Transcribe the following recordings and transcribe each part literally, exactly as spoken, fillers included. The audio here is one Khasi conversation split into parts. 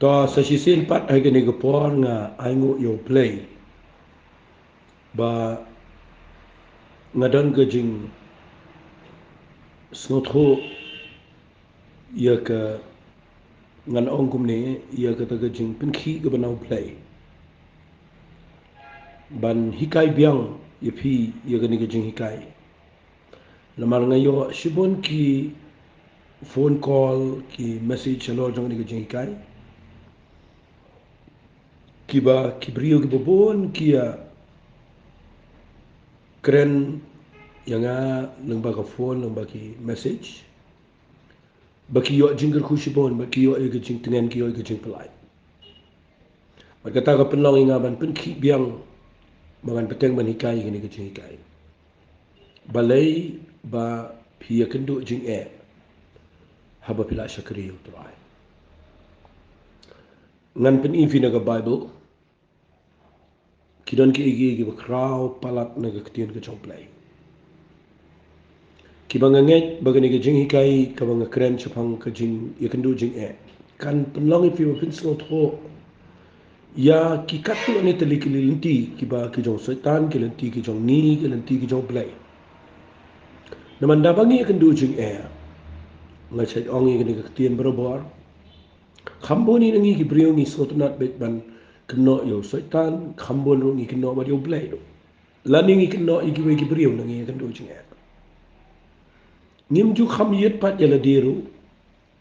To sa shisien pat ha kane ka por nga ai nguh ïa U Blei ba nga don ka jingsngewthuh ïa ka, ngan ong kumne, ïa kata ka jingpynkhih kaba na U Blei ban hikai biang ïa phi ïa kane ka jinghikai. Namar nga ïoh shibun ki phone call, ki message halor jong kane ka jinghikai, kiba ki briew kiba bun ki ïa kren ïa nga lyngba ka phone, lyngba ki message, ba ki ïoh jingkyrkhu shibun, ba ki ïoh ïa ka jingtngen, ki ïoh ïa ka jingpyllait. Bad kata ka pynlong ïa nga ban pynkhih biang ba ngan bteng ban hikai ïa kane ka jinghikai. Balei ba phi ïakynduh jingeh haba phi la shakri ïa U Trai? Ngan pyni phi na ka Baibl, ki don kiei kiei kiba khraw palat na ka ktien ka jong U Blei, kiba nga ngeit ba kane ka jinghikai kaba nga kren shaphang ka jingïakynduh jingeh kan pynlong ïa phi ba phin sngewthuh ïa ki katto katne tylli ki lynti kiba ki jong Soitan, ki lynti ki jong ngi, ki lynti ki jong U Blei. Namar da ba ngi ïakynduh jingeh, nga shait ong ïa kane ka ktien barabor, kham bun na ngi ki briew ngi sngewtynnat beit ban kynnoh ïa u Soitan, kham bun ruh ngi kynnoh bad ïa U Blei ruh. Lane ngi kynnoh ïa kiwei ki briew na ngi ïakynduh jingeh. Ngim ju kham ïit pat ïa lade ruh,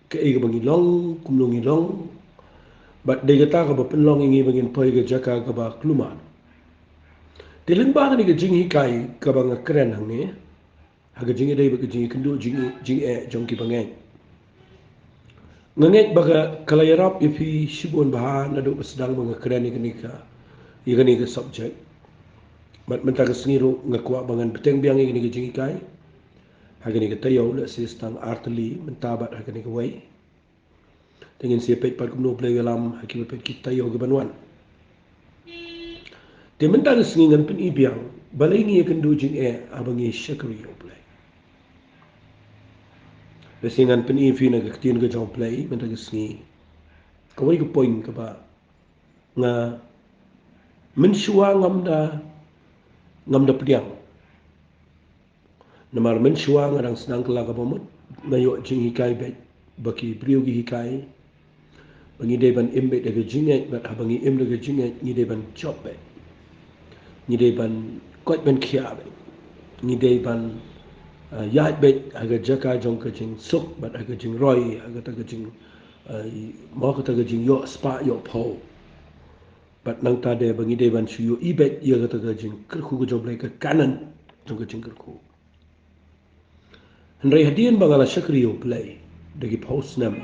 kaei kaba ngi long, kumno ngi long, bad dei kata kaba pynlong ïa ngi ba ngin poi ka jaka kaba kulmar. Te lyngba kane ka jinghikai kaba nga kren hangne, ha ka jingïadei bad ka jingïakynduh jing, jingeh jong kiba ngeit, nga ngeit ba ka, ka la ïarap ïa phi shibun bha naduh ba sdang ba nga kren ïa kane ka, ïa kane ka subject. Bad mynta ka sngi ruh nga kwah ba ngan bteng biang ïa kane ka jinghikai ha kane ka taïew, lehse sa tang ar tylli mynta bad ha kane kawei. Te ngin sa ïa peit pat kumno U Blei u ïalam ha kiba peit ki taïew kiban wan. Te mynta ka sngi ngan pyni biang balei ngi ïakynduh jingeh haba ngi shakri ïa U Blei. Lehse ngan pyni phi na ka ktien ka jong U Blei mynta ka sngi. Kawei ka point kaba nga mynshuwa ngam da, ngam da pdiang. Namar mynshuwa nga dang sdang kylla kaba mut, nga ïoh jinghikai beit ba ki briew ki hikai ba ngi dei ban im beit da ka jingngeit, bad haba ngi im da ka jingngeit ngi dei ban jop beit, ngi dei ban koit ban khiah beit, ngi dei ban, ah, ïaid beit ha ka jaka jong ka jingsuk bad ha ka jingroi, ha kata ka jing, ah, mo kata ka jingïoh spah ïoh phew. Bad nangta de ba ngi dei ban shu ïohi beit ïa kata ka jingkyrkhu ka jong U Blei, ka canon jong ka jingkyrkhu. Hynrei hadien ba nga la shakri ïa U Blei da ki phew snem,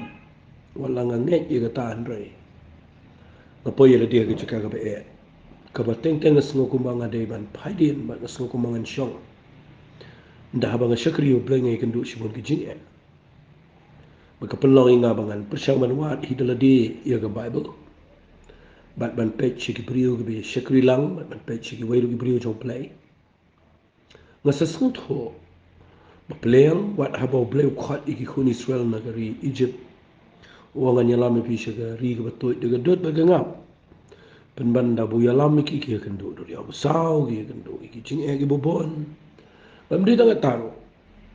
wat la nga ngeit ïa kata, hynrei nga poi ïa lade ha ka jaka kaba eh, kaba teng teng nga sngew kumba nga dei ban phai dien bad nga sngew kumba ngan shong. Ynda haba nga shakri ïa U Blei nga ïakynduh shibun ki jingeh. Bad ka pynlong ïa nga ba ngan pyrshang ban wad hi da lade ïa ka Baibl, bad ban peit sha ki briew kiba shakri lang, bad ban peit sha kiwei ruh ki briew jong U Blei. Nga sa sngewthuh ba pleng wat haba U Blei u khot ïa ki khun Israel na ka ri Egypt, u ong, ngan ïalam ïa phi sha ka ri kaba tuid da ka dud bad ka ngap. Pynban da ba u ïalam ïa ki, ki ïakynduh duriaw basaw, ki ïakynduh ïa ki jingeh kiba bun. Bad ym dei tang kata ruh,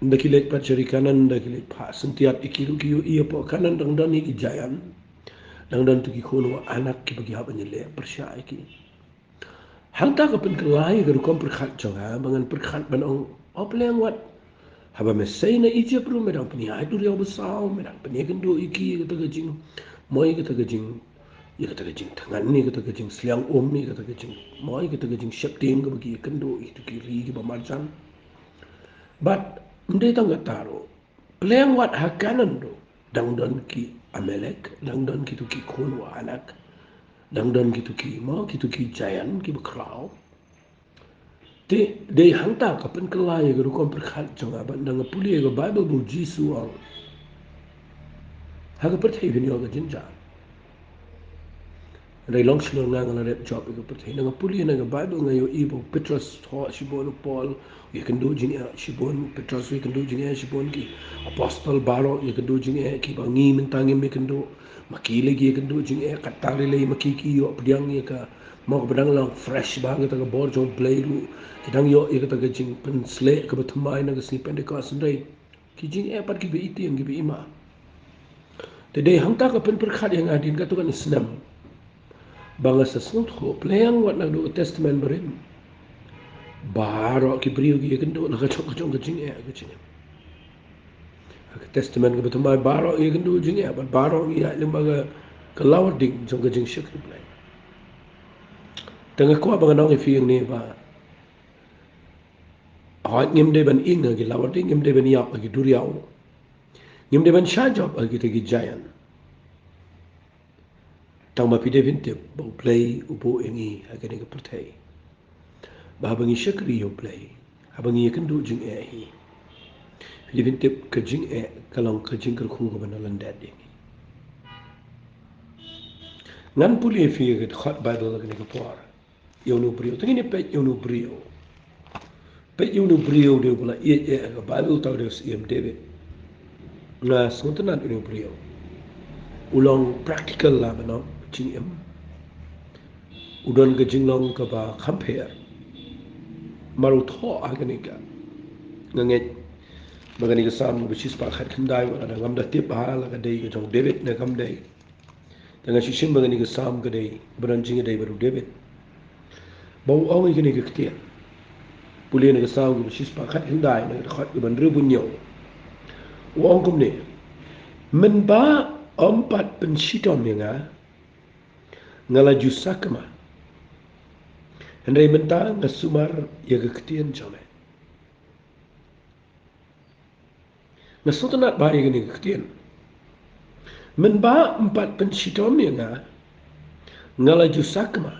ynda ki leit pat sha ri Kanaan, ynda ki leit phah syntiat, ïa ki ruh ki ïohi hapoh Kanaan dang don ïa ki jaian, dang don tu ki khun wah Anak kiba ki hap ban ïaleh pyrshah ïa ki. Hangta ka pynkylla ïa ka rukom pyrkhat jong nga ba ngan pyrkhat ban ong, o pleng wat, haba me sei na Egypt ruh me dang pynïaid duriaw basaw, me dang pynïakynduh ïa ki, ïa kata ka jing, mo ïa kata ka jing, ïa kata ka jingthngan, ïa kata ka jingsliang um, ïa kata ka jing, mo ïa kata ka jingsheptieng kaba ki ïakynduh ïa kito ki ri kiba marjan. Bad ym dei tang kata ruh, pleng wat ha Kanaan ruh dang don ki Amalek, dang don kito ki khun wah Anak, dang don kito ki, mo, kito ki jaian kiba khraw. Te dei hangta ka pynkylla ïa ka rukom pyrkhat jong nga, bad ynda nga pule ïa ka Baibl ba U Jisu u ong, ha ka pyrthei phin ïoh ka jynjar. Hynrei long shlur nga, nga la rep jop ïa ka pyrthei. Na nga pule na ka Baibl nga ïohi ba u Petros thoh shibun, u Paul u ïakynduh jingeh shibun, u Petros u ïakynduh jingeh shibun, ki apostol baroh ïakynduh jingeh, kiba ngi mynta ngim ïakynduh. Ma ki lei ki ïakynduh jingeh, katta lei lei ma ki ki ïoh pdiang ïa ka, ma kaba dang long fresh bha kata ka bor jong U Blei ruh. Ki dang ïoh ïa kata ka jingpynsleh kaba thymmai na ka sngi Pentekost, hynrei ki jingeh pat kiba itieng, kiba ima. Te dei hangta ka pynpyrkhat ïa nga hadien katto katne snem ba nga sa sngewthuh pyrshang wat na ka Testament Barim. Baroh ki briew ki ïakynduh la ka jong ka jong ka jingeh ka jingeh. Ha ka Testament kaba thymmai baroh ïakynduh jingeh, bad baroh ngi ïaid lyngba ka, ka lawar ding jong ka jingshakri Blei. Te nga kwah ba ngan ong ïa phi hangne ba hooid, ngim dei ban ïeng ha ki lawar ding, ngim dei ban ïap ha ki duriaw, ngim dei ban shah jop ha kita ki giant. Tang ba phi dei ban tip ba U Blei u buh ïa ngi ha kane ka pyrthei ba haba ngi shakri ïa U Blei, haba ngi ïakynduh jingeh hi, phi dei ban tip ka jingeh ka long ka jingkyrkhu kaba na lyndet ïa ngi. Ngan pule ïa phi ïa ka dkhot Baibl ha kane ka por. Ïa uno u briew. Te ngin ïa peit ïa uno u briew. Peit ïa uno u briew, u dei uba la ïeit ïa ka Baibl, uta u dei u Syiem David. Nga sngewtynnat ïa uno u briew. U long practical la ban ong, jingim. U don ka jinglong kaba kham pher. Mar u thoh ha kane ka, nga ngeit ba kane ka Salm kaba shispah khatkhyndai, wat la ngam da tip ha la ka dei ka jong David ne kam dei. Te nga shu shim ba kane ka Salm ka dei ba don jingïadei bad u David. Ba u ong ïa kane ka ktien. Pule na ka Salm kaba shispah khatkhyndai, na ka dkhot kaba hynriewphew hynñiew. U ong kumne: Mynba ym pat pynshitom ïa nga, nga la ju sakma. Hynrei mynta nga sumar ïa ka ktien jong me. Nga sngewtynnat bha ïa kane ka ktien. Mynba ym pat pynshitom ïa nga, nga la ju sakma.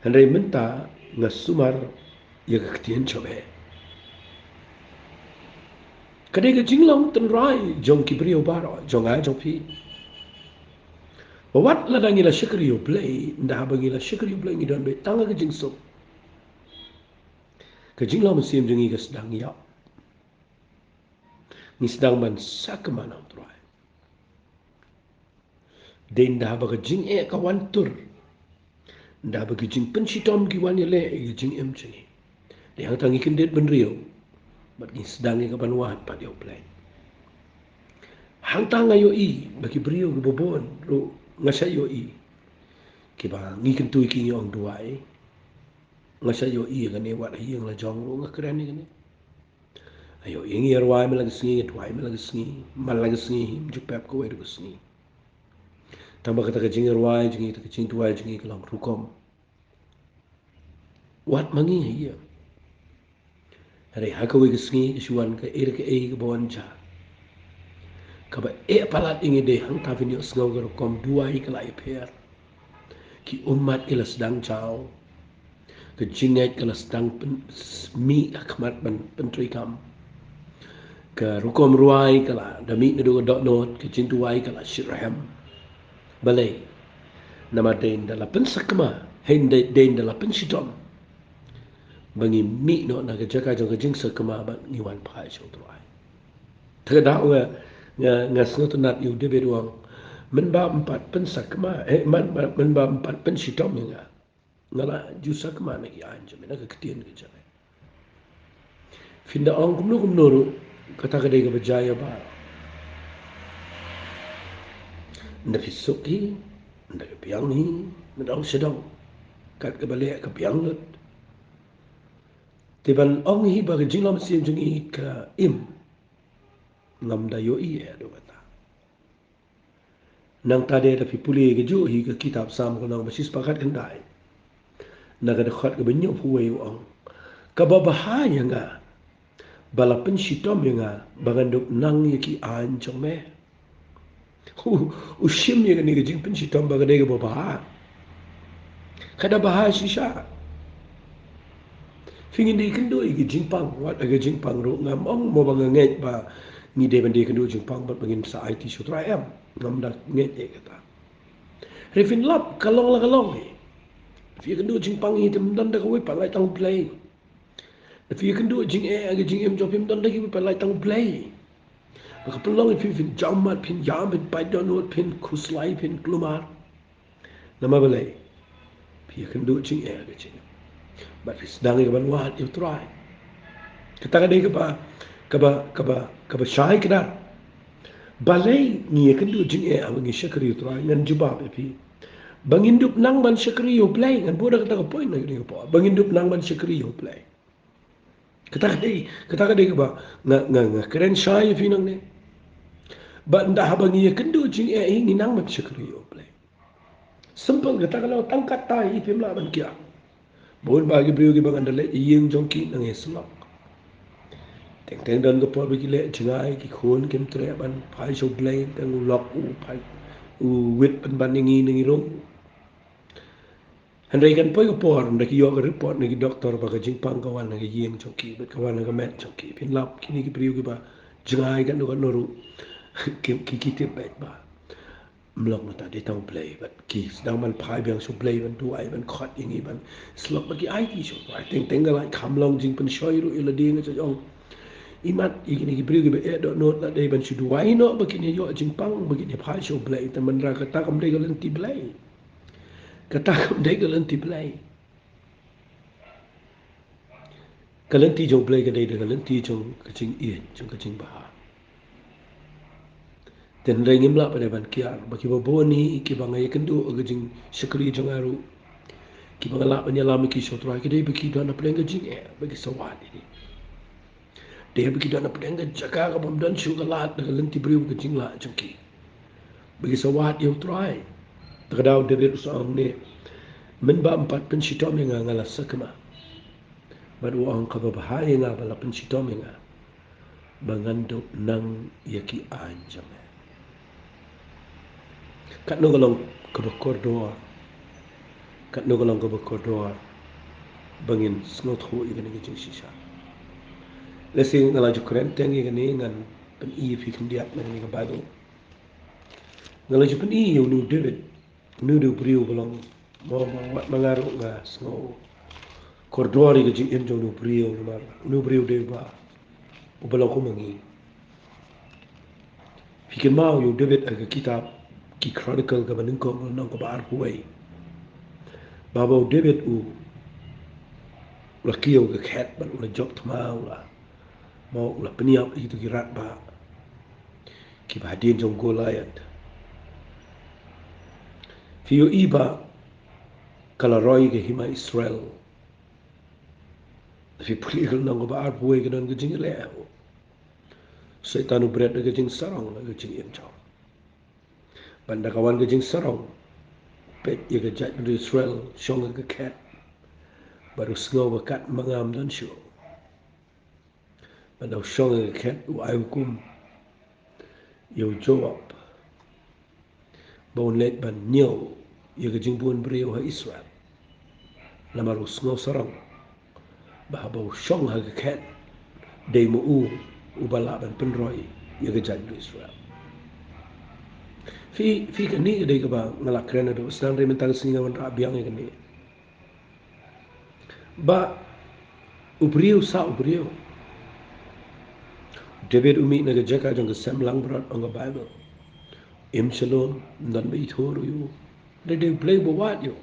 Hynrei mynta nga sumar ïa ka ktien jong me. Ka dei ka jinglong tynrai jong ki briew baroh, jong nga jong phi. Ba wat lada ngi la shakri ïa U Blei, ynda haba ngi la shakri ïa U Blei ngi don beit tang ha ka jingsuk. Ka jinglong mynsiem jong ngi ka sdang ïap. Ngi sdang ban sakma na U Trai. Dei ynda haba ka jingeh ka wan tur, ynda haba ki jingpynshitom ki wan ïaleh ïa ka jingim jong ngi, dei hangta ngi kyndit bynriew bad ngi sdang ïa ka ban wad pat ïa U Blei. Hangta nga ïohi ba ki briew kiba bun ruh nga shait ïohi kiba ngi kyntu ïa ki ngi ong duwai. Nga shait ïohi ïa kane, wat ha ïing la jong ruh nga kren ïa kane. Nga ïohi ngi rwai man la ka sngi, duwai man la ka sngi, man la ka sngi, ym ju pep kawei ruh ka sngi. Tang ba kata ka jingrwai jong ngi, kata ka jingduwai jong ngi ka long rukom. Wat ma ngi ha ïing. Hynrei ha kawei ka sngi ka shu wan kaei re kaei kaba wan jia. Kaba eh palat ïa ngi, dei hangta phin ïohsngew ka rukom duwai ka la ïapher. Ki ummat ki la sdang jaw. Ka jingngeit ka la sdang pyn-, s-, mih ha khmat ban pyntreikam. Ka rukom rwai ka la da mih naduh ka dohnud, ka jingduwai ka la shitrhem. Balei? Namar dei ynda la pynsakma, hynda dei, dei ynda la pynshitom, ba ngi mih noh na ka jaka jong ka jingsakma bad ngi wan phai sha U Trai. Te ka daw nga, nga, nga sngewtynnat ïa u David u ong, mynba ym pat pynsakma, eh, man, man, mynba ym pat pynshitom ïa nga, nga la ju sakma na ki aiñ jong me, na ka ktien ka jong me. Phin da ong kumno kumno ruh, kata ka dei kaba jia ïa baroh. Ynda phi suk hi, ynda ka biang hi, mynta ong sha dong, kat kaba leh ka biang lut. Te ban ong hi ba ka jinglong mynsiem jong ngi ka im, ngam da ïohi eh haduh kata. Nangta de, lada phi pule kajuh hi ka kitab Salm ka lynnong ba shispah khatkhyndai, na ka dkhot kaba hynñiewphew wei u ong, kaba bha ïa nga ba la pynshitom ïa nga, ba ngan dup nang ïa ki aiñ jong me. U, u shim ïa kane ka jingpynshitom ba ka dei kaba bha. Ka da bha shisha. Phi, ngin da ïakynduh ïa ki jingpang, wat ha ka jingpang ruh ngam ong mo ba nga ngeit ba ngi dei ban da ïakynduh jingpang bad ba ngin sa aiti sha U Trai, em. Ngam da ngeit ïa kata. Hynrei phin lap, ka long la ka long hi. Phi ïakynduh jingpang hi te ym don da kawei pat, la tang Blei. Phi ïakynduh jingeh ha ka jingim jong phi, ym don da kiwei pat, la tang Blei. Ba ka pynlong ïa phi phin jam mat, phin ïam, phin pait dohnud, phin khuslai, phin kulmar. Namar balei? Phi ïakynduh jingeh ha ka jingim. Bad phi sdang ïa ka ban wad ïa U Trai. Kata ka dei kaba, kaba, kaba, kaba shai kdar. Balei ngi ïakynduh jingeh haba ngi shakri ïa U Trai? Ngan jubab ïa phi. Ba ngin dup nang ban shakri ïa U Blei, ngan buh da kata ka point na kane ka por. Ba ngin dup nang ban shakri ïa U Blei. Kata ka dei, kata ka dei kaba nga, nga, nga kren shai ïa phi nangne. Ba ynda haba ngi ïakynduh jingeh hi, ngi nang ban shakri ïa U Blei. Simple, kata ka long tang katta hi, phim lah ban kiar. Bun bah ki briew kiba ngan da leit ïing jong ki nang ïa syllok. Teng teng don ka por ba ki leh jngai, ki khun kim treh ban phai sha U Blei, teng u lok u phai, u wit pynban ïa ngi na ngi rung. Hynrei kan poi ka por, ynda ki ïoh ka report na ki doktor ba ka jingpang ka wan na ka ïing jong ki, bad ka wan na ka met jong ki. Phin lap kine ki briew kiba jngai katno katno ruh, ki, ki, ki tip beit ba ym long nangta, dei tang U Blei, bad ki sdang ban phai biang sha U Blei, ban duwai, ban khot ïa ngi, ban syllok, bad ki ai ki sha U Trai. Teng teng ka la kham long jingpynshoi ruh ïa lade, nga sa ong. Imat ïa kine ki briew kiba eh dohnud, la dei ban shu duwai noh ba kin ïoh jingpang, ba kin phai sha U Blei. Te mynta kata kam dei ka lynti Blei. Kata kam dei ka lynti Blei. Ka lynti jong U Blei ka dei da ka lynti jong ka jingïeit, jong ka jingbha. Te hynrei ngim lah pat ban kiar ba kiba bun hi, kiba nga ïakynduh ha ka jingshakri jong nga ruh, kiba nga lah ban ïalam ïa ki sha U Trai, ki dei ba ki don hapdeng ka jingeh, ba ki sa wad ïa ki. Dei ba ki don hapdeng ka jaka kaba ym don shuh ka lad na ka lynti briew, ka jinglad jong ki, ba ki sa wad ïa U Trai. Te ka daw David u sa ong ne, mynba ym pat pynshitom ïa nga, nga la sakma. Bad u ong, kaba bha ïa nga ba la pynshitom ïa nga, ba ngan dup nang ïa ki aiñ jong me. Katno ka long kaba kordor, katno ka long kaba kordor ba ngin sngewthuh ïa kane ka jingshisha. Lehse nga la ju kren teng ïa kane, ngan pyni ïa phi khyndiat na kane ka Baibl. Nga la ju pyni ïa une u David, une u dei u briew ba long, mo, mo, wat ma nga ruh nga sngew kordor ïa ka jingim jong une u briew, namar une u briew dei uba, uba long kum ma ngi. Phi kynmaw ïa u David ha ka kitab Ki Chronicle kaba nyngkong, lynnong kaba arphew wei, ba, ba u David u la kiew ka khet bad u la jop thma, u la, mo, u la pynïap ïa kito ki rangbah kiba hadien jong u Goliath. Phi ïohi ba ka la roi ka hima Israel. Phi pule ka lynnong kaba arphew wei, ka don ka jingleh. Soitan u bret da ka jingsarong na ka jingim jong u. Bad ynda ka wan ka jingsarong, peit ïa ka jaitbynriew Israel shong ha ka khet, bad u sngew ba katba ngam don shuh. Bad ynda u shong ha ka khet, u ai hukum ïa u Joab ba un leit ban ñiew ïa ka jingbun briew ha Israel. Namar u sngew sarong ba haba u shong ha ka khet, dei ma u uba lah ban pynroi ïa ka jaitbynriew Israel. Phi, phi, kane ka dei kaba nga la kren haduh ba sdang, hynrei mynta ka sngi ngan wanrah biang ïa kane. Ba u briew sah u briew. David u mih na ka jaka jong ka sem langbrot, ong ka Baibl. Im shalom, ym don ba ithuh ruh ïa u. Dei, dei U Blei uba wad ïa u.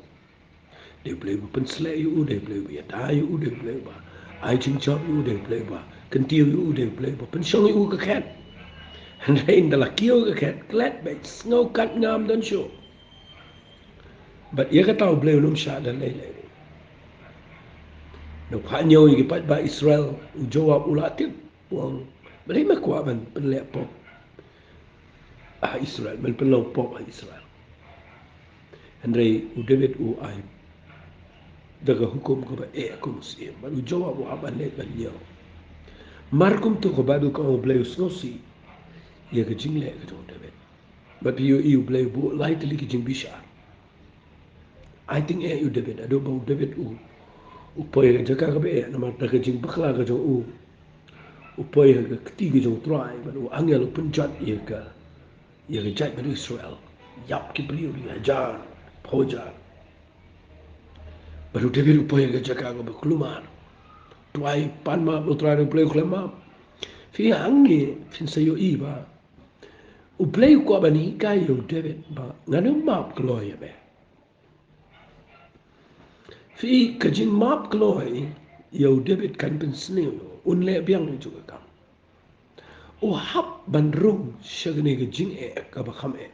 Dei U Blei uba pynsleh ïa u, dei U Blei uba ïada ïa u, dei U Blei uba ai jingjop ïa u, dei U Blei uba kyntiew ïa u, dei U Blei uba pynshong ïa u ha ka khet. Hynrei ynda la kiew ha ka khet, klet beit, sngew katba ngam don shuh. Bad ïa kata U Blei un ym shah da lei lei. Ynda u phah ñiew ïa ki paidbah Israel, u Joab u la tip, u ong, balei me kwah ban pynleh pop ha Israel, ban pynlong pop ha Israel? Hynrei u David u ai da ka hukum kaba eh kum u syiem, bad u Joab u hap ban leit ban ñiew. Mar kumto ka Baibl ka ong U Blei u sngewsih ïa ka jingleh ka jong u David. Bad phi ïohi U Blei u buh lai tylli ki jingbishar. Ai tyngeh ïa u David, haduh ba u David u, u poi ha ka jaka kaba eh, namar da ka jingbakla ka jong u, u poi ha ka kti ka jong u Trai, bad u angel u pynjot ïa ka, ïa ka jaitbynriew Israel. Ïap ki briew ri hajar, hajar. Bad u David u poi ha ka jaka kaba kulmar. Duwai pan map, U Trai, U Blei u khlem map. Phi hangne phin sa ïohi ba U Blei u kwah ban hikai ïa u David ba ngan ym map kloi ïa me. Phi, ka jingmap kloi ïa u David kan pynsniew un leh biang ïa u ka kam. U hap ban rung sha kane ka jingeh kaba kham eh.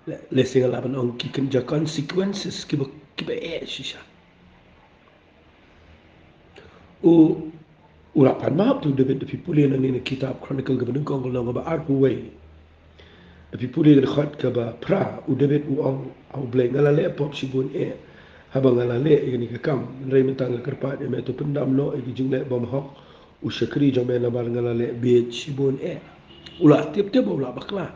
Le, lehse nga lah ban ong ki kynja consequences kiba, kiba eh shisha. U, u la pan map te u David, da phi pule nangne na kitab Chronicle kaba nyngkong ka lynnong kaba arphew wei. Da phi pule ka dkhot kaba phra, u David u ong ha U Blei, nga la leh pop shibun eh haba nga la leh ïa kane ka kam, hynrei mynta nga kyrpad ïa me, to pyndam noh ïa ka jingleh bymhok u shakri jong me, namar nga la leh bieit shibun eh. U la tip tip ba u la bakla.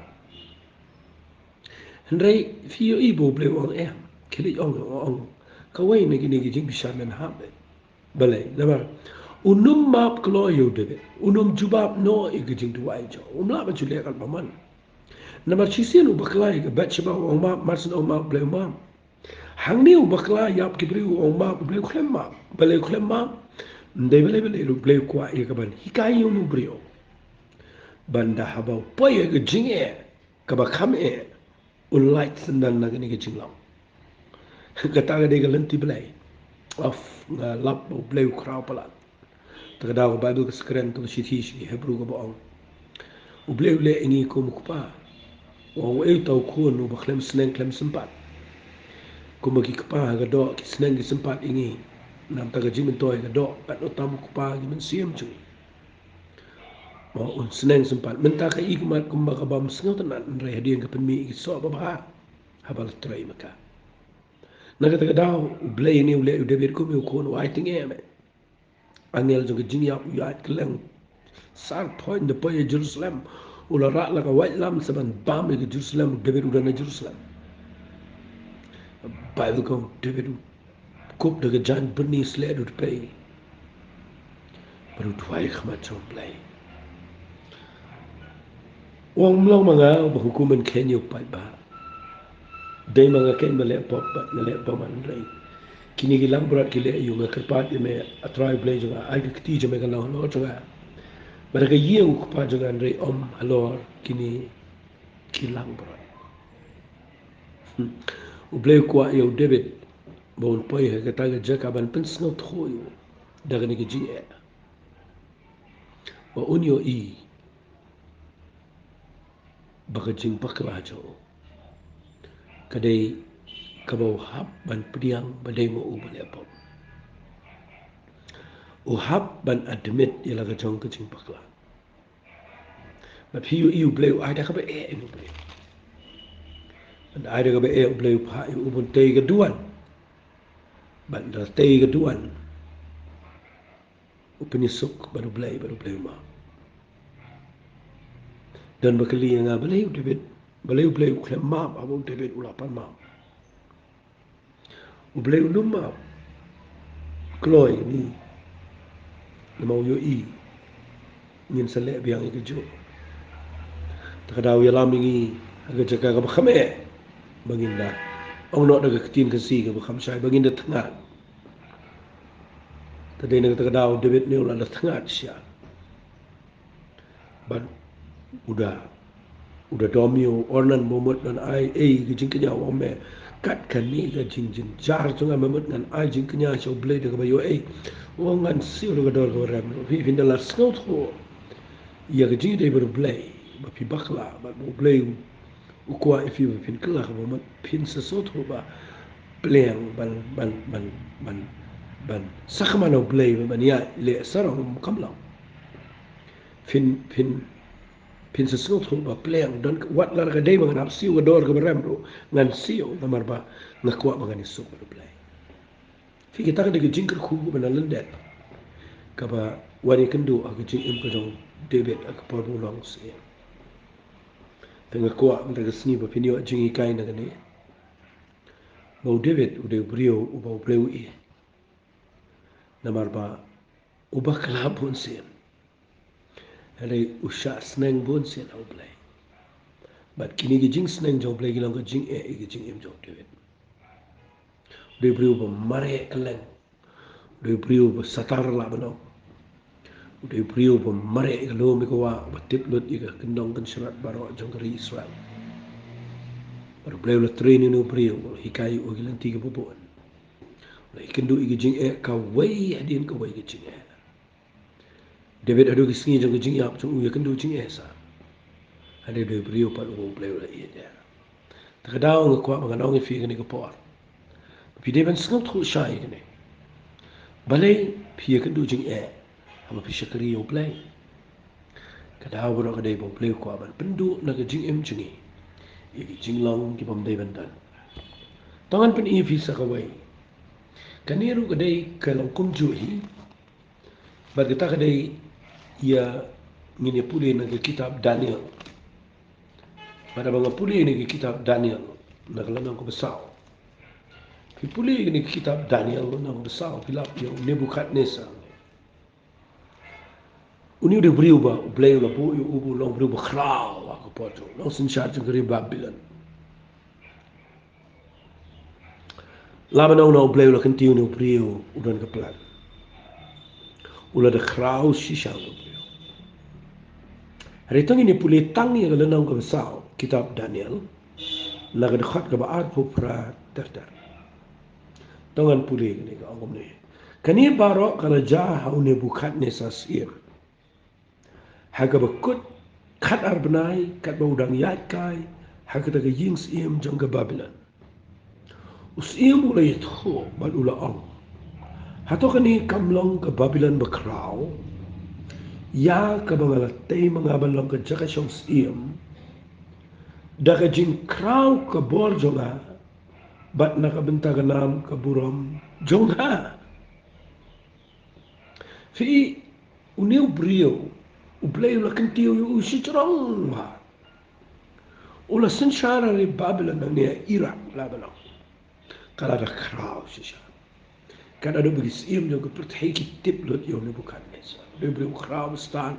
Hynrei phi ïohi ba U Blei u ong em, khie leit ong, ong, ong, kawei na kine ki jingbishar men hap eh. Balei? Namar un ym map kloi ïa u David, un ym jubab noh ïa ka jingduwai jong u, um lah ban shu leh katba mon. Namar shisien u bakla ïa ka Bathsheba, u ong map, mar shen ong map, U Blei u map. Hangne u bakla ïap ki briew, u ong map, U Blei u khlem map. Balei u khlem map? Ym dei balei balei, U Blei u kwah ïa ka ban hikai ïa une u briew. Ban da haba u poi ha ka jingeh kaba kham eh, un lait syndon na kane ka jinglong. Kata ka dei ka lynti Blei. Of, nga lap ba U Blei u khraw palat. Te ka daw ka Baibl ka skren, te ka shithi sha ki Hebru kaba ong, U Blei u leh ïa ngi kum u kpa. U ong, uei uta u khun uba khlem sneng khlem sympat? Kumba ki kpa ha ka doh ki sneng ki sympat ïa ngi, namar ka jingmyntoi ha ka doh, bad uta u kpa ha ki mynsiem jong ngi. Ba un sneng sympat. Mynta ka i khmat kumba ka bym sngewtynnat, hynrei hadien ka pynmih ïa ki soh babha haba la trei ma ka. Na kata ka daw U Blei une u leh ïa u David kum ïa u khun, u ai tyngeh, me. Angel jong ka jingïap u ïaid kylleng sar phoiñ da poi ha Jerusalem. U la rah la ka waitlam sa ban bam ïa ka Jerusalem, u David u don ha Jerusalem. Baibl ka ong u David u kup da ka jaiñbyrni sleh da u dpei bad u duwai ha khmat jong U Blei. U ong, ym long ma nga uba hukum ban kheiñ ïa u paidbah. Dei ma nga keiñ ba leh pop bad nga leh bymman, hynrei kine ki langbrot ki leh ïa u. Nga kyrpad ïa me, A Trai U Blei jong nga, ai ka kti jong me kan long halor jong nga, bad ha ka ïing u kpa jong nga, hynrei ym halor kine ki langbrot. Hmm. U Blei u kwah ïa u David ba un poi ha kata ka jaka ban pynsngewthuh ïa u da kane ka jingeh, ba un ïohi ba ka jingbakla jong u ka dei kaba u hap ban pdiang ba dei ma u ba leh pop. U hap ban admit ïa la ka jong ka jingbakla. Bad phi ïohi U Blei u ai da kaba eh ïa u Blei. Bad ai da kaba eh U Blei u phah ïa u ban tei ka duwan. Bad da tei ka duwan u pynïasuk bad U Blei, bad U Blei u map. Don ba kylli ïa nga, balei u David, balei U Blei u khlem map haba u David u la pan map? U Blei u nym map kloi ngi, namar u ïohi ngin sa leh biang ïa kajuh. Te ka daw u ïalam ïa ngi ha ka jaka kaba kham eh, ba ngin da ong noh da ka ktien Khasi kaba kham shai, ba ngin da thngat. Te dei na kata ka daw u David ne u la da thngat shisha. Bad u da, u da dom ïa u Ornan ba mut ban ai ei ka jingkñia, u ong, me, kat kane ka jingjynjar jong nga, me mut ngan ai jingkñia sha U Blei da kaba ïoh ei? U ong, ngan siew da ka dor kaba rem. Phi, phin da la sngewthuh ïa ka jingïadei bad U Blei ba phi bakla, bad U Blei u kwah ïa phi ba phin kylla kaba mut, phin sa sngewthuh ba pliang ban, ban, ban, ban, ban sakma na U Blei ban ïaid leh sarong, kam long. Phin, phin, phin sa sngewthuh ba pliang, don wat la ka dei ba ngan hap siew ka dor kaba rem ruh, ngan siew, namar ba nga kwah ba ngan ïasuk bad U Blei. Phi, kata ka dei ka jingkyrkhu kaba na lyndet kaba wan ïakynduh ha ka jingim ka jong u David ha ka por ba u long syiem. Te nga kwah mynta ka sngi ba phin ïoh jinghikai na kane, ba u David u dei u briew uba U Blei u ïeit. Namar ba u bakla bunsien, hynrei u shah sneng bunsien ha U Blei. Bad kine ki jingsneng jong U Blei ki long ka jingeh ïa ka jingim jong u David. U dei u briew ba mareh kylleng. U dei u briew ba satar lah ban ong. U dei u briew ba mareh ïa ka lum ïa ka wah, ba tip lut ïa ka kyndong kynsharat baroh jong ka ri Israel. Bad U Blei u la train ïa une u briew, u la hikai ïa u ha ki lynti kiba bun. U la ïakynduh ïa ka jingeh kawei hadien kawei ka jingeh. David haduh ki sngi jong ka jingïap jong u ïakynduh jingeh sa. Hynrei u dei u briew pat uba U Blei u la ïeit ïa. Te ka daw nga kwah ba ngan ong ïa phi kane ka por, phi dei ban sngewthuh shai ïa kane. Balei phi ïakynduh jingeh haba phi shakri ïa U Blei? Ka daw baroh ka dei ba U Blei u kwah ban pynduh na ka jingim jong ngi ïa ki jinglong ki bym dei ban don. To ngan pyni ïa phi sa kawei. Kane ruh ka dei ka long kumjuh hi. Bad kata ka dei ïa, ngin ïa pule na ka kitab Daniel. Bad haba nga pule na ka kitab Daniel na ka lynnong kaba saw, phi pule na ka kitab Daniel lynnong kaba saw, phi lap ïa u Nebukhadnessar. Une u dei u briew ba U Blei u la buh ïa u ba u long u briew ba khraw ha ka por jong u, long synshar jong ka ri Babilon. Lada ong na U Blei u la kyntiew ïa une u briew u don ka plan. U la da khraw shisha une u briew. Hynrei to ngin ïa pule tang ïa ka lynnong kaba saw kitab Daniel, na ka dkhot kaba arphew phra ter ter. To ngan pule kane, ka ong kumne. Kane baroh ka la jia ha u Nebukhadnessar syiem, ha kaba kut khatar bnai katba u dang ïaid kai ha kata ka ïing syiem jong ka Babilon. U syiem u la ïathuh bad u la ong, hato kane kam long ka Babilon bakhraw, ïa kaba nga la tei ma nga ban long ka jaka shong syiem, da ka jingkhraw ka bor jong nga bad na ka bynta ka nam ka burom jong nga? Phi, une u briew U Blei u la kyntiew ïa u shajrong bha. U la synshar ha ri Babilon nangne ha Iraq, la ba long. Ka la da khraw shisha. Ka da dei ba ki syiem jong ka pyrthei ki tip lut ïa u Nebukhadnessar. U dei u briew khraw ba stad,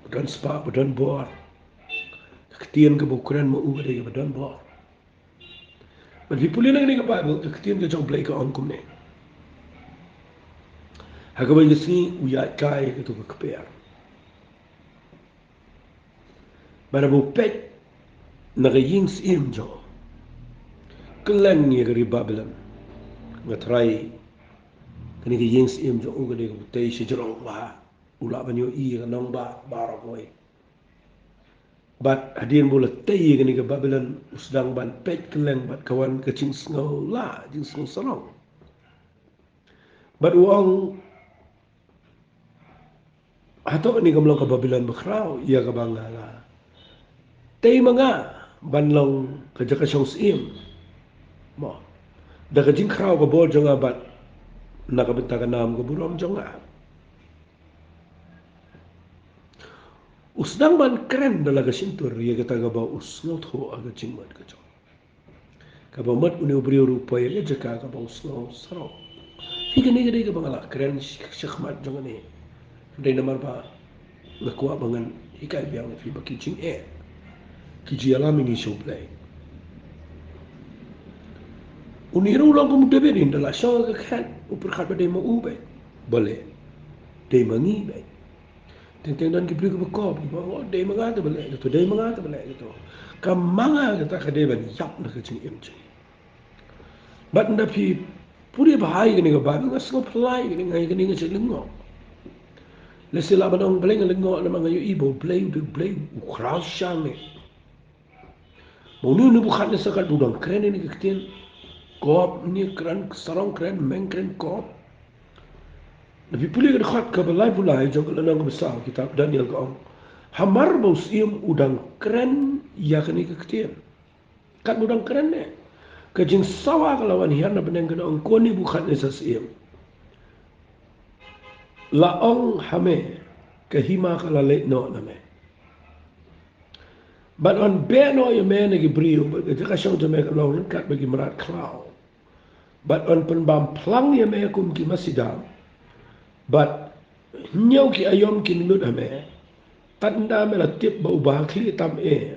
ba don spah, ba don bor. Ka ktien kaba u kren ma u ka dei kaba don bor. Bad phi pule na kane ka Baibl, ka ktien ka jong U Blei ka ong kumne. Ha kawei ka sngi u ïaid kai ha kato ka kper. Bad haba u peit na ka ïing syiem jong u, kylleng ïa ka ri Babilon. Nga tharai kane ka ïing syiem jong u ka dei kaba u tei shajrong bha. U lah ban ïohi ïa ka nongbah baroh kawei. Bad hadien ba u la tei ïa kane ka Babilon, u sdang ban peit kylleng bad ka wan ka jingsngew la, jingsngew sarong. Bad u ong, hato kane kam long ka Babilon bakhraw, ïa kaba nga la tei ma nga ban long ka jaka shong syiem, mo, da ka jingkhraw ka bor jong nga bad na ka bynta ka nam ka burom jong nga? U sdang ban kren da la ka shyntur ïa kata kaba u sngewthuh ha ka jingmut ka jong u. Kaba mut une u briew ruh u poi ha ka jaka kaba u sngew sarong. Phi, kane ka dei kaba nga la kren sh-, shakhmat jong kane. Dei namar ba nga kwah ba ngan hikai biang ïa phi ba ki jingeh, ki jingïalam ïa ngi sha U Blei. Une ruh u long kum u David, hynda la shong ha ka khet, u pyrkhat ba dei ma u beit. Balei? Dei ma ngi beit. Teng teng don ki briew kiba kop, kiba ong, oh, dei ma nga te balei kato, dei ma nga te balei kato. Ka ma nga kata ka dei ban ïap na ka jingim jong ngi. Bad ynda phi pule bha ïa kane ka Baibl, nga sngewphylla ïa kane, nga ïa kane nga shu lyngngoh. Lehse lah ban ong balei nga lyngngoh, namar nga ïohi ba U Blei, U Blei u khraw shisha ne. Ba une u Nebukhadnessar katba u dang kren ïa kane ka ktien, kop ne kren, sarong kren, meng kren, kop. Lada phi pule ka dkhot kaba laiphew lai jong ka lynnong kaba saw kitab Daniel ka ong, hamar ba u syiem u dang kren ïa kane ka ktien. Katba u dang kren ne, ka jingsawa ka la wan hiar na bneng, ka da ong, ko Nebukhadnessar syiem, la ong ha me, ka hima ka la leit noh na me. Bad yn beh noh ïa me na ki briew, bad ka jaka shong jong me kan long ryngkat bad ki mrad khlaw. Bad yn pynbam phlang ïa me kum ki masi dam. Bad hynñiew ki aïom kin lut ha me. Tad ynda me la tip ba uba ha khlieh tam eh,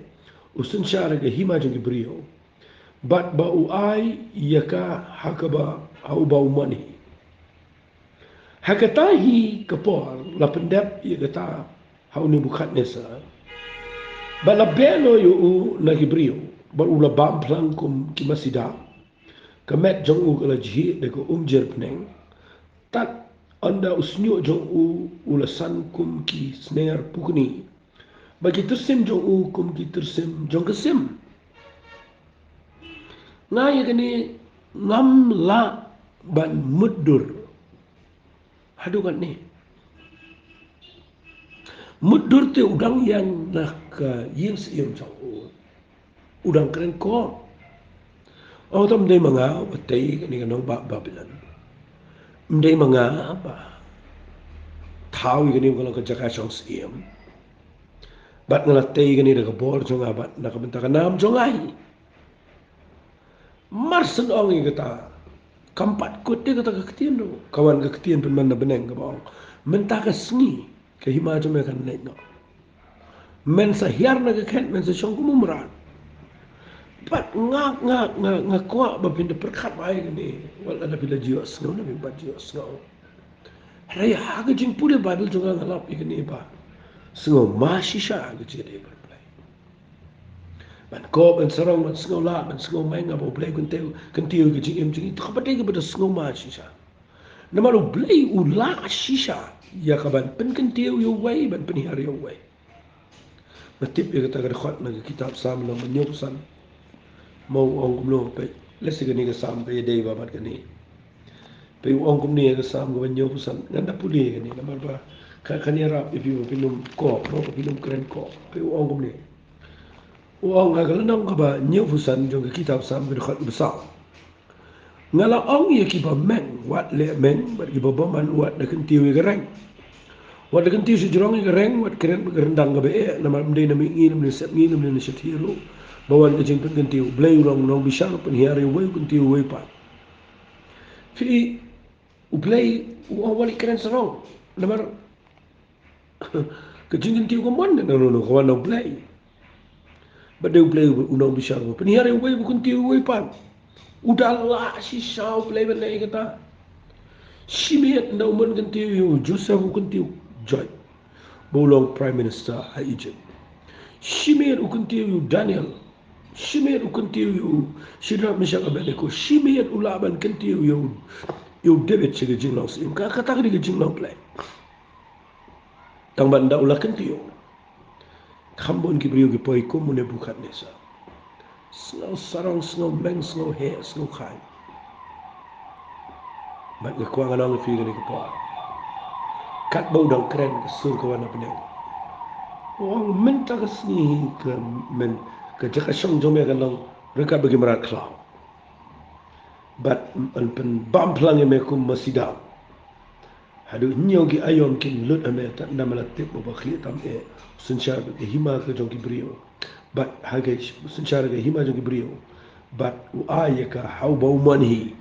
u synshar ïa ka hima jong ki briew, bad ba u ai ïa ka ha kaba, ha uba u mon hi. Ha kata hi ka por la pyndep ïa kata ha u Nebukhadnessar, bad la beh noh ïa u na ki briew, bad u la bam phlang kum ki masi dam. Ka met jong u ka la jhieh da ka umjer bneng, tad ynda u shñiuh jong u u la san kum ki sner pukni, bad ki tyrsim jong u kum ki tyrsim jong ka sim. Nga ïa kane ngam lah ban mutdur haduh katne. Mutdur te u dang ïeng na ka ïing syiem jong u, u dang kren kop. Ong, tam dei ma nga ba tei kane ka nongbah Babilon. Ym dei ma nga ba thaw ïa kane ka long ka jaka shong syiem. Bad nga la tei kane da ka bor jong nga bad na ka bynta ka nam jong nga hi. Mar shen ong ïa kata, kam pat kut ïa kata ka ktien ruh. Ka wan ka ktien pynban na bneng kaba ong, mynta ka sngi ka hima jong me kan leit noh. Men sa hiar na ka khet, men sa shong kum u mrad. Bad nga, nga, nga, nga kwah ba phin da pyrkhat bha ïa kane. Wat lada phi la ju ïohsngew, lada phi pat ju ïohsngew. Hynrei ha ka jingpule Baibl jong nga, nga lap ïa kane ba sngewma shisha ha ka jingïadei bad U Blei. Ban kop, ban sarong, ban sngewlah, ban sngewmeng, haba U Blei u kyntiew, kyntiew ïa ka jingim jong ngi, to kaba dei kaba da sngewma shisha. Namar U Blei u lah shisha ïa ka ban pynkyntiew ïa uwei, ban pynhiar ïa uwei. Nga tip ïa kata ka dkhot na ka kitab Salm lynnong ba hynñiewphew san. Mo u ong kumno, peit. Lehse kane ka Salm ka ïadei bha bad kane. Peit u ong kumne ïa ka Salm kaba hynñiewphew san. Ngan da pule ïa kane namar ba ka, kan ïarap ïa phi ba phin ym kop, ba phin ym kren kop. Peit u ong kumne. U ong ha ka lynnong kaba hynñiewphew san jong ka kitab Salm, ka dkhot kaba saw. Nga la ong ïa kiba meng, wat leh meng, bad kiba bymman, wat da kyntiew ïa ka reng. Wat da kyntiew shajrong ïa ka reng, wat kren bad ka ryndang kaba eh, namar ym dei na mihngi, ym dei na sepngi, ym dei na shathie ruh ba wan ka jingpynkyntiew. U Blei u long u nongbishar, u pynhiar ïa uwei, u kyntiew ïa uwei pat. Phi, U Blei u ong wat leit kren sarong. Namar ka jingkyntiew ka mon na nono, ka wan na U Blei. Bad dei U Blei u nongbishar, u pynhiar ïa uwei, u kyntiew ïa uwei pat. U da lah shisha U Blei ban leh ïa kata. Shimet ynda u mon kyntiew ïa u Joseph, u kyntiew joit ba u long Prime Minister ha Egypt. Shimet u kyntiew ïa u Daniel. Shimet u kyntiew ïa u Shadrach, Meshach, Abednego. Shimet u lah ban kyntiew ïa u, ïa u David sha ka jinglong syiem. Ka, kata ka dei ka jinglong Blei. Tang ba ynda u la kyntiew, kham bun ki briew ki poi kum u Nebukhadnessar. Sngew sarong, sngew meng, sngew heh, sngew khlaiñ. Bad nga kwah ngan ong ïa phi kane ka por, katba u dang kren, ka sur ka wan na bneng. U ong mynta ka sngi ka men, ka jaka shong jong me kan long ryngkat bad ki mrad khlaw. Bad yn pynbam phlang ïa me kum masi dam. Haduh hynñiew ki aïom kin lut ha me, tad ynda me la tip ba u bakhlieh tam eh u synshar bad ka hima ka jong ki briew. Bad ha ka synshar ka hima jong ki briew, bad u ai ïa ka ha uba u mon hi.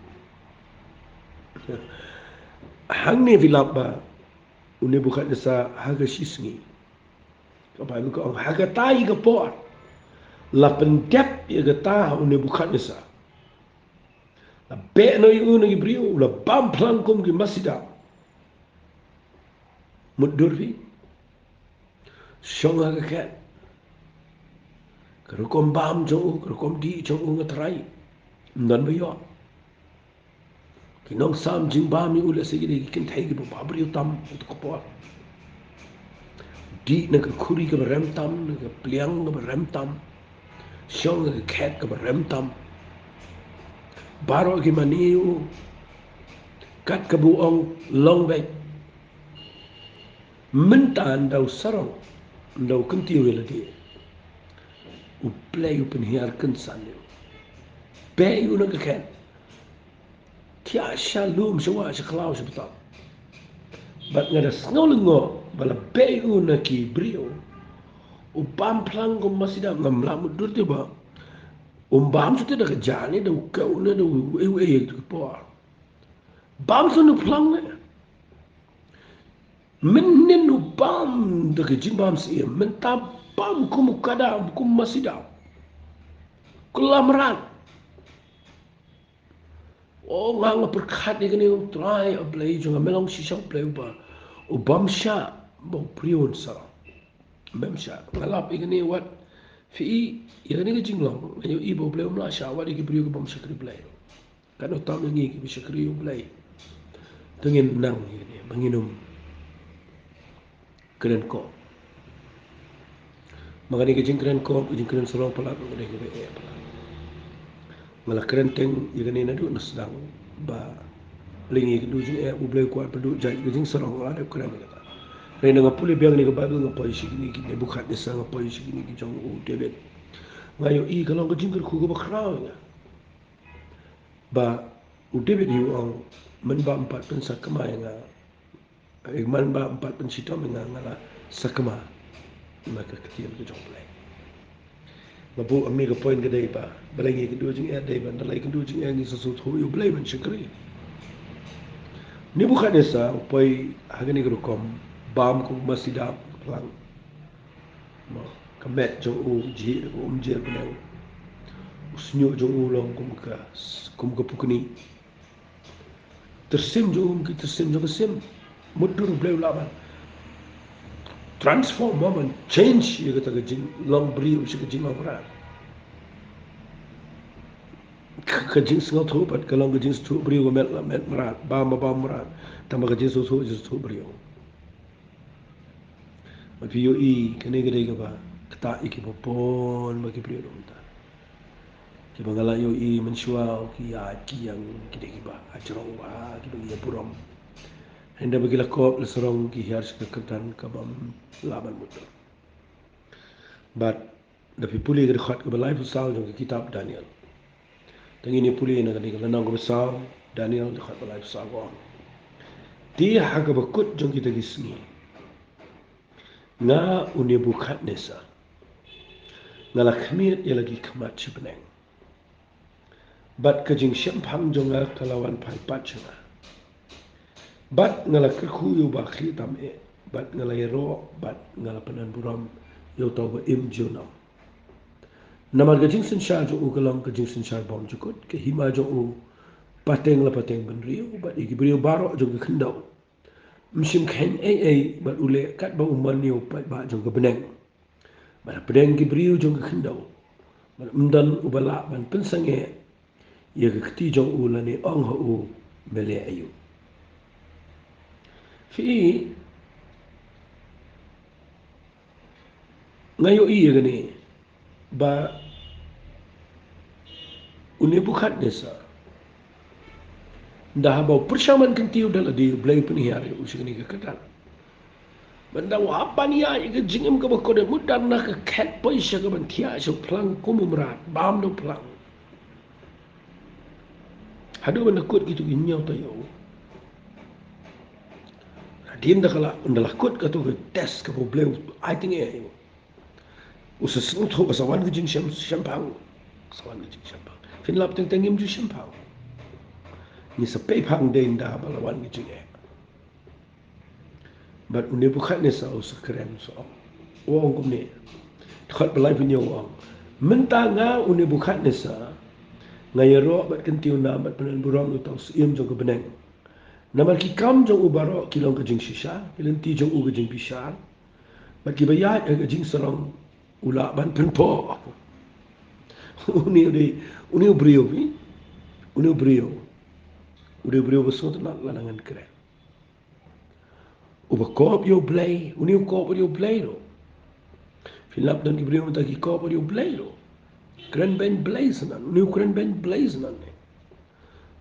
Hangne phi lap ba u Nebukhadnessar ha ka shisngi, ka Baibl ka ong ha kata hi ka por la pyndep ïa kata ha u Nebukhadnessar. La beh noh ïa u na ki briew, la bam phlang kum ki masi dam. Mutdur phi. Shong ha ka khet. Ka rukom bam jong u, ka rukom dih jong u nga tharai ym don ba ïoh. Ki nongsam jingbam ïa u lehse ki dei ki kynthei kiba bhabriew tam ha kato ka por. Dih na ka khuri kaba rem tam, na ka pliang kaba rem tam. Shong ha ka khet kaba rem tam. Baroh ki mane ïa u. Kat kaba u ong long beit. Mynta ynda u sarong, ynda u kyntiew ïa lade, U Blei u pynhiar kynsan ïa u. Beh ïa u na ka khet. Thiah sha lum, sha wah, sha khlaw, sha btap. Bad nga da sngew lyngngoh ba la beh ïa u na ki briew. U bam phlang kum masi dam, ngam lah mutdur te ba um bam shuh te da ka jani, da u kew ne, da u ei u ei ka por. Bam shuh na phlang ne. Mynhynnin u bam da ka jingbam syiem, mynta bam kum u kada, kum masi dam. Kylla mrad. O nga, nga pyrkhat ïa kane, U Trai, a Blei jong nga, me long shisha U Blei uba, u bym shah ba u briew un sarong. Bym shah. Nga lap ïa kane wat. Phi i, ïa kane ka jinglong, nga ïohi ba U Blei um lah shah wat ïa ki briew ki bym shakri Blei. Katno tam ïa ngi kiba shakri U Blei. Te ngin nang ïa kane ba ngin ym kren kop. Ma kane ka jingkren kop, ka jingkren sarong palat, ka dei kaba eh palat. Nga la kren teng ïa kane naduh na sdang ba lyngngoh ïa ka duh jingeh, U Blei u kwah ba duh jait ka jingsarong, nga la dep kren ïa kata. Hynrei nga pule biang ïa ka Baibl, nga poi sha kine ki Nebukadnesar, nga poi sha kine ki jong u David. Nga ïohi ka long ka jingkyrkhu kaba khraw ïa nga. Ba u David u ong, mynba ym pat pynsakma ïa nga, eh, mynba ym pat pynshitom ïa nga, nga la sakma ïa ka ktien ka jong U Blei. Nga buh ïa kane ka point ka dei ba, balei ngi kynduh jingeh, dei ba ynda la kynduh jingeh ngi sa sngewthuh ïa U Blei ban shakri. Nebukadnesar u poi ha kane ka rukom, bam kum u masi dap phlang. Mo, ka met jong u jhieh da ka umjer bneng. U shñiuh jong u long kum ka, kum ka pukni. Tyrsim jong u kum ki tyrsim jong ka sim. Mutdur, U Blei u lah ban transform, ban change ïa kata ka jinglong briew sha ka jinglong mrad. Ka, ka jingsngewthuh pat ka long ka jingsngewthuh briew, ka met la met mrad, bam la bam mrad. Tangba ka jingsngewthuh, jingsngewthuh briew. Bad phi ïohi kane ka dei kaba ktah ïa kiba bun ba ki briew ruh mynta. Kiba nga la ïohi mynshuwa ki ïaid ki ïeng ki dei kiba hajrong bha, kiba ngi ïa burom. Hynda ba ki la kop la sarong ki hiar sha ka kyrdan ka bym lah ban mutdur. Bad lada phi pule ka dkhot kaba laiphew saw jong ka kitab Daniel. Te ngin ïa pule na kane ka lynnong kaba saw, Daniel dkhot ba laiphew saw ka ong. Te ha kaba kut jong kita ki sngi, nga u Nebukadnesar nga la khmied ïa la ki khmat sha bneng. Bad ka jingshemphang jong nga ka la wan phai pat sha nga. Bad nga la kyrkhu ïa uba khlieh tam eh, bad nga la ïaroh, bad nga la pynanburom ïa uta uba im junom. Namar ka jingsynshar jong u ka long ka jingsynshar bymjukut, ka hima jong u pateng la pateng bynriew, bad ïa ki briew baroh jong ka khyndew. Um shym kheiñ ei ei, bad u leh katba u mon ïa u paidbah jong ka bneng. Bad hapdeng ki briew jong ka khyndew, bad ym don uba lah ban pynsangeh ïa ka kti jong u lane ong ha u, me leh aïu. Phi i, nga ïohi ïa kane ba u Nebukadnesar, ynda haba u pyrshang ban kyntiew da lade, U Blei u pynhiar ïa u sha kane ka kyrdan. Bad ynda u hap ban ïaid ïa ka jingim kaba kordit, mut da na ka khet poi sha ka ban thiah sha u phlang kum u mrad, bam da u phlang. Haduh ban da kut kito ki ñiewta ïa u. Hadien da ka la, ynda la kut kato ka test kaba U Blei u ai tyngeh ïa u. U sa sngewthuh ba sa wan ka jingshem, shemphang. Sa wan ka jingshemphang. Phin lap teng teng ngim ju shemphang. Ngi sa pei phang dei ynda ba la wan ka jingeh. Bad u Nebukadnesar u sa kren sa ong. U ong kumne. Dkhot ba laiphew hynñiew u ong. Mynta nga u Nebukadnesar, nga ïaroh bad kyntiew nam bad pynanburom ïa uta u syiem jong ka bneng. Namar ki kam jong u baroh ki long ka jingshisha, ki lynti jong u ka jingbishar. Bad kiba ïaid ha ka jingsarong u lah ban pynpoh. Une u dei, une u briew, phi. Une u briew. U dei u briew ba sngewtynnat lada ngan kren. Uba kop ïa U Blei, une u kop ïa U Blei ruh. Phin lap don ki briew mynta ki kop ïa U Blei ruh. Kren beiñ Blei syndon, une u kren beiñ Blei syndon ne.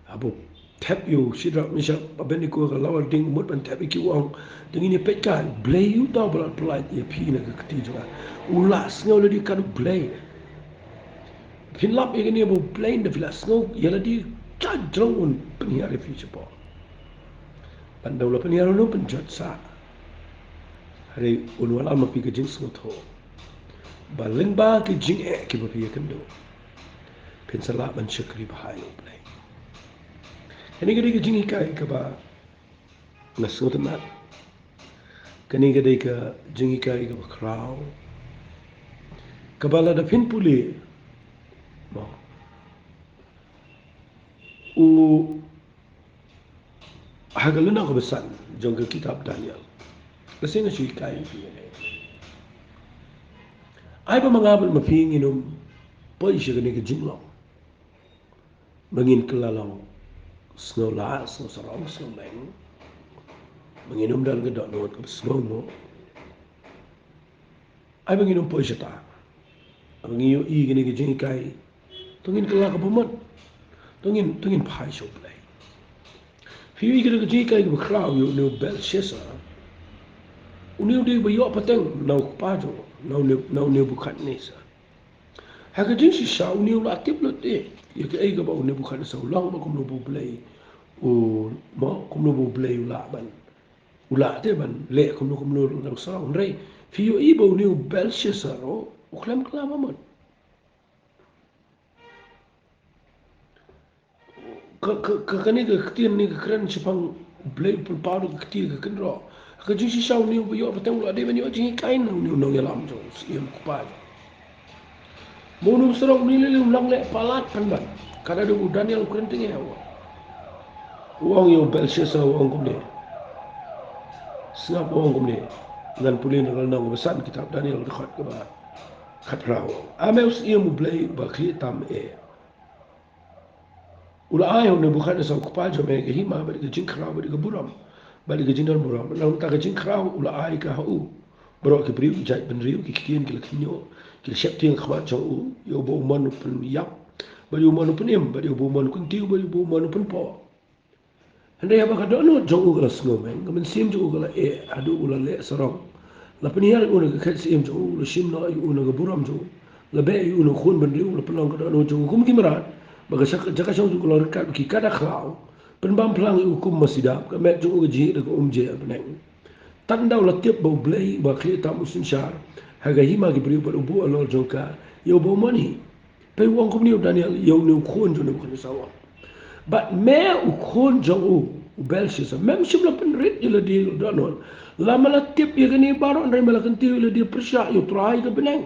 Haba u thep ïa u Shadrak, Meshak, Abednego ha ka lawar ding, u mut ban thep ïa ki, u ong, te ngin ïa peit kai, Blei uta uba la pyllait ïa phi na ka kti jong nga. U la sngew lade kat U Blei. Phin lap ïa kane ba U Blei ynda phi la sngew ïa lade, ka jrong un pynhiar ïa phi shapoh. Bad ynda u la pynhiar un pynjot sah. Hynrei un wallam ïa phi ka jingsngewthuh ba lyngba ki jingeh kiba phi ïakynduh, phin sa lah ban shakri bha ïa U Blei. Kane ka dei ka jinghikai kaba nga sngewtynnat. Kane ka dei ka jinghikai kaba khraw, kaba lada phin pule U, ha ka lynnong kaba san jong ka kitab Daniel, ka sien nga shu hikai ïa phi ïa kane. Ai ba ma nga bad ma phi ngin ym poi sha kane ka jinglong ba ngin kylla long sngewlah, sngewsarong, sngewmeng, ba ngin ym don ka dohnud kaba sngewmut. Ai ba ngin ym poi shata. Haba ngi ïohi kane ka jinghikai, to ngin kylla kaba mut. To ngin, to ngin phai sha U Blei. Phi ïohi kane ka jinghikai kaba khraw ïa une u Belshassar. Une u dei ba ïoh pateng na u kpa jong u, na u Neb-, na u Nebukadnesar. Ha ka jingshisha une u la tip lut ïa kaei kaba u Nebukadnesar u long, ba kumno ba U Blei u, mo, kumno ba U Blei u lah ban, u lah te ban leh kumno kumno na u sarong. Hynrei phi ïohi ba une u Belshassar u, u khlem kylla ba mut. Ka, ka, ka, kane ka ktien ne ka kren shaphang U Blei u pynpaw da ka kti ka kynroh. Ka jingshisha une uba ïoh pateng u la dei ban ïoh jinghikai na une u nongïalam jong u siem u kpa jong u. Mo, une u sarong une lei lei um nang leh palat pynban. Ka da u Daniel u kren teng ïa u. U ong ïa u Belshassar u ong kumne. Sngap, u ong kumne. Ngan pule na ka lynnong kaba san kitab Daniel dkhot kaba khatphra. A me u siem U Blei ba khlieh tam eh. U la ai ha u Nebukadnesar u kpa jong me ka hima bad ka jingkhraw bad ka burom bad ka jingdon burom. Namar ka jingkhraw u la ai ka ha u. Baroh ki briew ki jaitbynriew ki ktien ki la khynñiuh, ki la sheptieng ha khmat jong u, ïa uba u mon u pynïap bad ïa uba u mon u pynim bad ïa uba u mon u kyntiew bad ïa uba u mon u pynpoh. Hynrei haba ka dohnud jong u ka la sngewmeng, ka mynsiem jong u ka la eh, haduh u la leh sarong. La pynhiar ïa u na ka khet syiem jong u, la shim noh ïa u na ka burom jong u. La beh ïa u na u khun bynriew, la pynlong ka dohnud jong u kum ki mrad. Bad ka jaka shong jong u ka la ryngkat bad ki kada khlaw. Pynbam phlang ïa u kum masidap, ka met jong u ka jhieh da ka umjer bneng. Tang da u la tip ba U Blei ba khlieh tam u synshar ha ka hima ki briew bad u buh halor jong ka ïa uba u mon hi. Peit u ong kumne u Daniel ïa une u khun jong u Nebukadnesar. Bad me u khun jong u, u Belshassar, mem shym la pynrit ïa lade ïa u dohnud. La me la tip ïa kane baroh, hynrei me la kyntiew ïa lade pyrshah ïa U Trai ka bneng.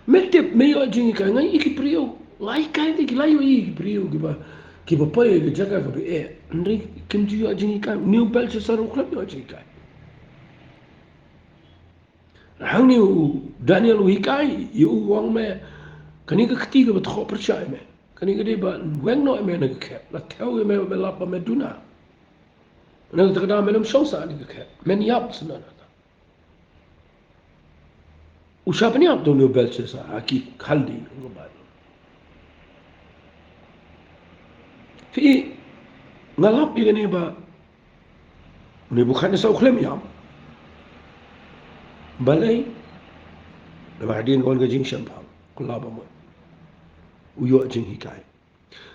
Me tip, me ïoh jinghikai, nga ïohi ki briew, nga hikai te ki la ïohi ki briew kiba, kiba poi ha ka jaka kaba eh. Hynrei kim ju ïoh jinghikai, une u Belshassar u khlem ïoh jinghikai. Hangne u Daniel u hikai ïa u, u ong me, kane ka kti kaba thoh pyrshah ïa me, kane ka dei ban weng noh ïa me na ka khep, la thew ïa me ba me lap ba me duna. Na kata ka daw me nym shong sah na ka khep, men ïap sah na kata. U shah pynïap da une u Belshassar ha ki Khaldi, nga ba. Phi, nga lap ïa kane ba Nebukadnesar u khlem ïap. Balei? Namar hadien ka wan ka jingshemphang, kylla ba mut. U ïoh jinghikai.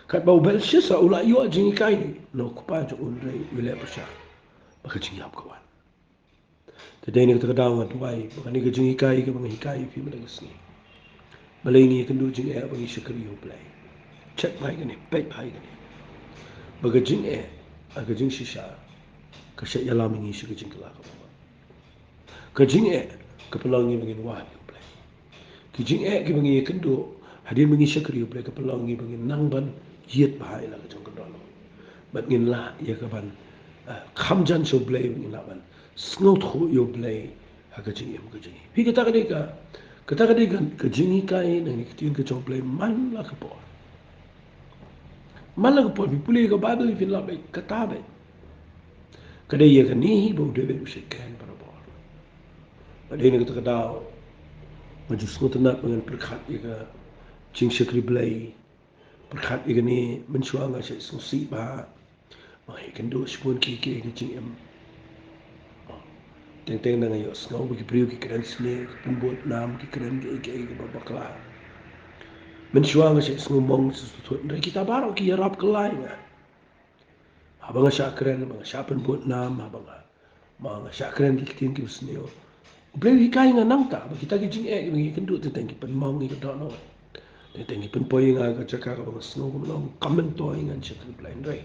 Katba u Belshassar u la ïoh jinghikai na u kpa jong u, hynrei u leh pyrshah ba ka jingïap ka wan. Te dei na kata ka daw nga duwai ba kane ka jinghikai kaba nga hikai ïa phi mynta ka sngi, balei ngi ïakynduh jingeh ba ngi shakri ïa U Blei. Check bha ïa kane, peit bha ïa kane. Ba ka jingeh, ha ka jingshisha, ka shah ïalam ïa ngi sha ka jingkylla kaba mut. Ka jingeh ka pynlong ïa ngi ba ngin wad ïa U Blei. Ki jingeh kiba ngi ïakynduh hadien ba ngi shakri ïa U Blei ka pynlong ïa ngi ba ngin nang ban ïit bha ïa la ka jong ka dohnud. Bad ngin lah ïa ka ban, eh, kham jan sha U Blei, ba ngin lah ban sngewthuh ïa U Blei ha ka jingim ka jingim. Phi, kata ka dei ka, kata ka dei ka, ka jinghikai na kane ka ktien ka jong U Blei man la ka por. Man la ka por, phi pule ïa ka Baibl phin lap beit, kata beit. Ka dei ïa kane hi ba u David u shait kren barabor. Bad dei na kata ka daw nga ju sngewtynnat ba ngan pyrkhat ïa ka jingshakri Blei. Pyrkhat ïa kane, mynshuwa nga shait sngewsih bha ba nga ïakynduh shibun kiei kiei ki jingim. Teng teng da nga ïohsngew ba ki briew ki kren sniew, ki pynbud nam, ki kren kiei kiei kiba bakla. Mynshuwa nga shait sngewmong sngewsih, hynrei kita baroh ki ïarap kylla ïa nga. Haba nga shah kren, haba nga shah pynbud nam, haba nga, ma nga shah kren ki ktien kiba sniew, U Blei u hikai ïa nga nangta ba kita ki jingeh kiba ngi ïakynduh teng teng ki pynmong ïa ka dohnud. Teng teng ki pynpoi ïa nga ha ka jaka kaba nga sngew kumno, kam myntoi ïa nga ban shakri Blei, hynrei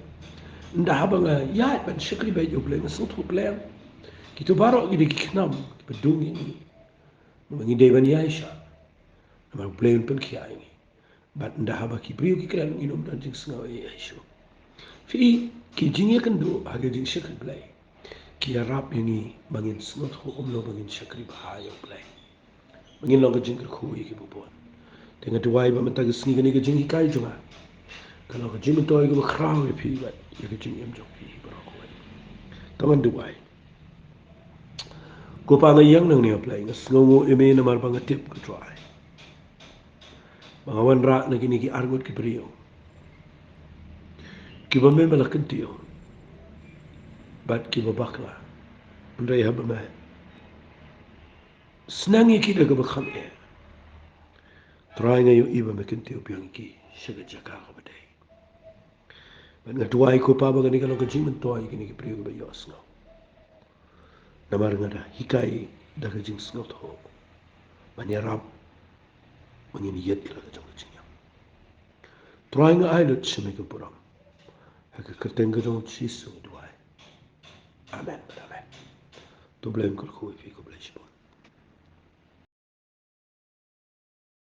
ynda haba nga ïaid ban shakri beit ïa U Blei, nga sngewthuh Blei, kito baroh ki dei ki khnam kiba dung ïa ngi. Ba ngi dei ban ïaishah. Namar U Blei un pynkhia ïa ngi. Bad ynda haba ki briew ki kren, ngin ym don jingsngew ei ei shuh. Phi, ki jingïakynduh ha ka jingshakri Blei ki ïarap ïa ngi ba ngin sngewthuh kumno ba ngin shakri bha ïa U Blei, ba ngin long ka jingkyrkhu ïa kiba bun. Te nga duwai ba mynta ka sngi kane ka jinghikai jong nga kan long ka jingmyntoi kaba khraw ïa phi bad ïa ka jingim jong phi baroh kawei. To ngan duwai. Ko Pa, nga ïeng nangne, A Blei, nga sngewnguh ïa me namar ba nga tip, ko Trai, ba nga wanrah na kine ki arngut ki briew kiba me me la kyntiew bad kiba bakla. Hynrei haba me sneng ïa ki da kaba kham eh, Trai, nga ïohi ba me kyntiew biang ïa ki sha ka jaka kaba dei. Bad nga duwai, ko Pa, ba kane kan long ka jingmyntoi ïa kine ki briew kiba ïohsngew. Namar nga da hikai da ka jingsngewthuh ban ïarap ba ngin ïeit ïa la ka jong ka jingïap. Trai, nga ai lut sha me ka burom. Ha ka kyrteng ka jong U Jisu nga duwai. Amen. Amen. To U Blei un kyrkhu ïa phi, khublei shibun.